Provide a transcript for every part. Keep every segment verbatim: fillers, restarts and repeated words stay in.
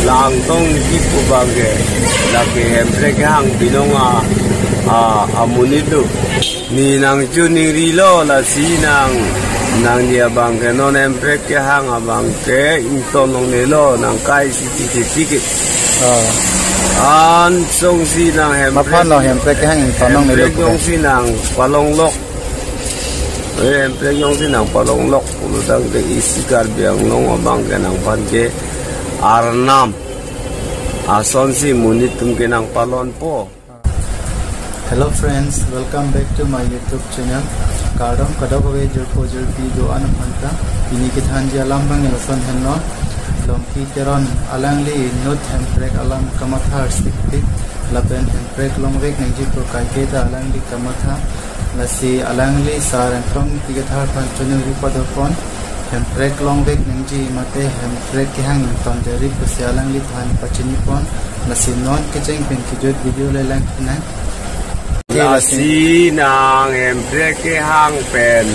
Langtong kipu abangke, lake Hemprek kehang binong a, a, amonit do. Ne nangchiningrilo lasi nang, nangji abangke non Hemprek kehang abangke ington longlelo, nang kai si titi tiki. Oh. An songsi nang Hemprek. Maphan lo Hemprek kehang ington longlelo Hemprek pura. Jongsi nang palonglok. Eh, Hemprek jongsi nang palonglok pulo tangte isi Karbi Anglong abangke nangphan ke arnam asonsi monit atum ke nangpalonpo. Hello friends, welcome back to my YouTube channel. Kardom kadokave jirpo jirpi do-an aphanta. Pini kethanji alam abang lason henlo. Longki Teron alangli inut Hemprek alam kamathar sikpik lapen Hemprek longvek nangji pu kaiketa alangli kamatha. Lasi alangli sar Enplong Ingti Kathar aphan choningri padopon. Hemprek longvek nangji mate Hemprek kehang ington deri pusi alangli aphan pachinipon. Lasi non kecheng pen kejut video le langthu nang. Lasi nang Hemprek kehang pen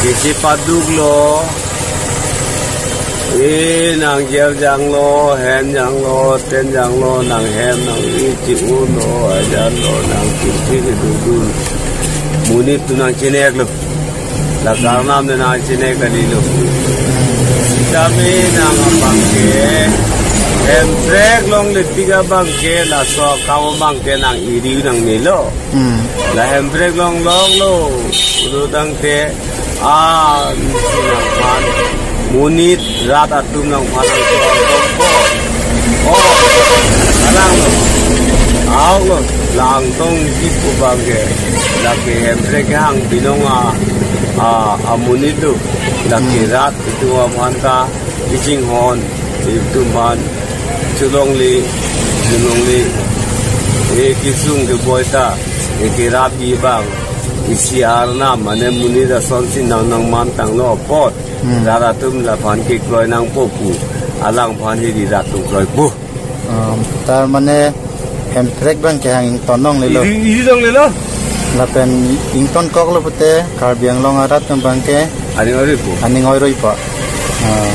kisi paduklo. Eh, nang gel janglo, hen janglo, ten janglo, nang hem, nang ri, chi-unlo, ajanlo, nang kisi kedudun. Monit atum nangchineklo. La karnam ne nangchinek kalilo. Sitame nang abangke Hemprek longle tik abangke laso akam abangke nang iri nangnelo. Hmm. La Hemprek longloklo pulo tangte, ah, nangphan monit rat atum nangphan nangchor tongpo. Oh, alanglo. Ahoklo, langtong kipu abangke, lake Hemprek kehang binong a, a, amonit do. Lake Hmm. rat atum aphan ta kachinghon, itum aphan cholongle, cholongle, eh, kesung keboi ta, eh, kerap abang, isi arnam, mane monit asonsi nang nangmantanglo apot, Hmm. rat atum laphan kekroi nangpo pu, alangphan hiri rat atum kroipo. Um, tar mane Hemprek abangke hang ington longlelo. Iri, iri longlelo. Lapen ingtonkoklo pute Karbi Anglong arat atum abangke aning oiroipo. Aning oiroipo. Ah,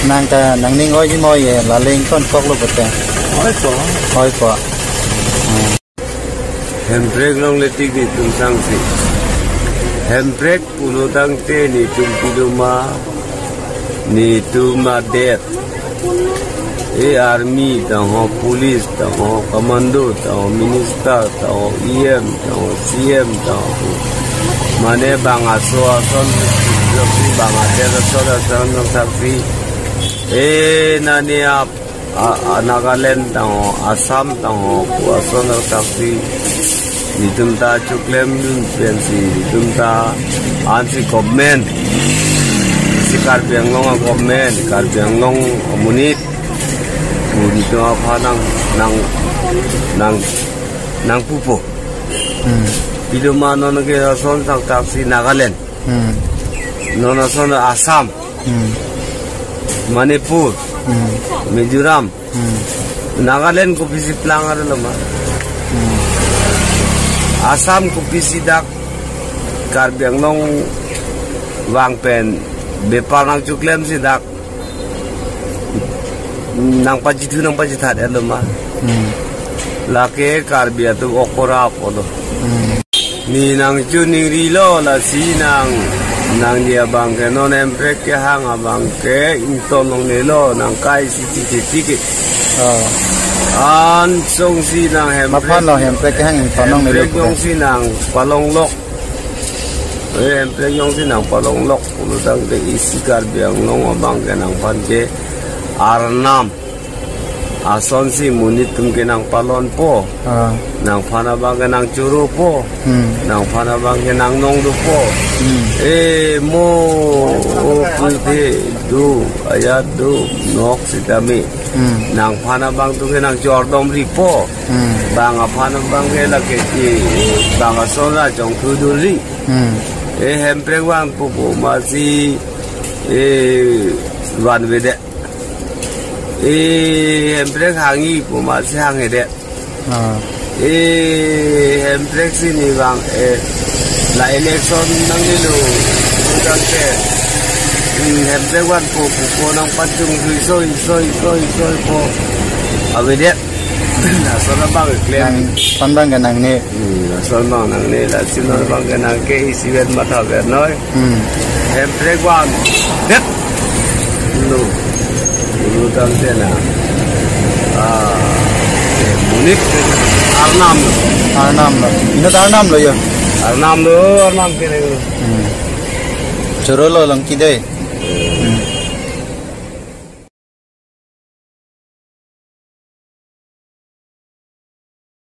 nang ta nangning oiji mo ye, lale ingtonkoklo pute. Oipo. Oipo. Ah. Hemprek longle tik netum sangsi. Hemprek pulo tangte netum pilo ma, netum adet. Eh, army tangho, police tangho, commando tangho, minister tangho, E M tangho, C M tangho. Mane bang aso ason, bang adet ason ason nang saksi. Eh, nani ap, a, a, Nagaland tangho, Assam tangho, pu ason nang saksi. Netum ta choklem dun pensi, netum ta ansi government, si Karbi Anglong a government, Karbi Anglong amonit, pu netum aphan nang, nang, nang, nangpupo. Hmm. Pilo ma non ke ason tangtak si Nagaland. Hmm. Non ason Assam. Hmm. Manipur. Hmm. Mizoram. Hmm. Nagaland kopisi plang arlo ma. Hmm. Assam kopisi dak Karbi Anglong vang pen bepar nangchoklemsi dak nangpajithu nangpajithat arlo ma. Hmm. Lake Karbi atum okora apotlo. Hmm. Ne nangchiningrilo lasi nang, nangji abangke non Hemprek kehang abangke ington longlelo, nang kai si titi tiki. Oh. An songsi nang Hemprek. Maphan lo Hemprek kehang ington longlelo Hemprek pura. Jongsi nang palonglok. Eh, Hemprek jongsi nang palonglok pulo tangte isi Karbi Anglong abangke nangphan ke arnam asonsi monit atum ke nangpalonpo. Ah. Nangphan abangke nangchoropo. Hmm. Nangphan abangke nangnong dopo. Hmm. Eh, mo, o, pui de, do, ayat do, nok sitame. Hmm. Nangphan abang atum ke nangchordomripo. Hmm. Bang aphan abangke lake si, bang ason ra chongthu duri. Hmm. Eh, Hemprek vangpo pu masi, eh, vanvedet. Eh, Hemprek hangji pu masi hanghedet. Ah. Eh, Hemprek si ne vang, eh, la election nangnelo, tangte. Hemprek vanpo pu ko nangpachung soi soi soi soi soi po. Avedet. Lason abang klem. Nang son abang ke nangne. Hmm, lason abang nangne, lason abang ke nang ke isivet mathaver noi. Hmm. Hemprek vandet. Lo. Lo tangte na. Ah. Monit Arnam. Arnam lo. Inut Arnam lo ya. Arnam lo, Arnam ke lo. Hmm. Choro lo lang kidai.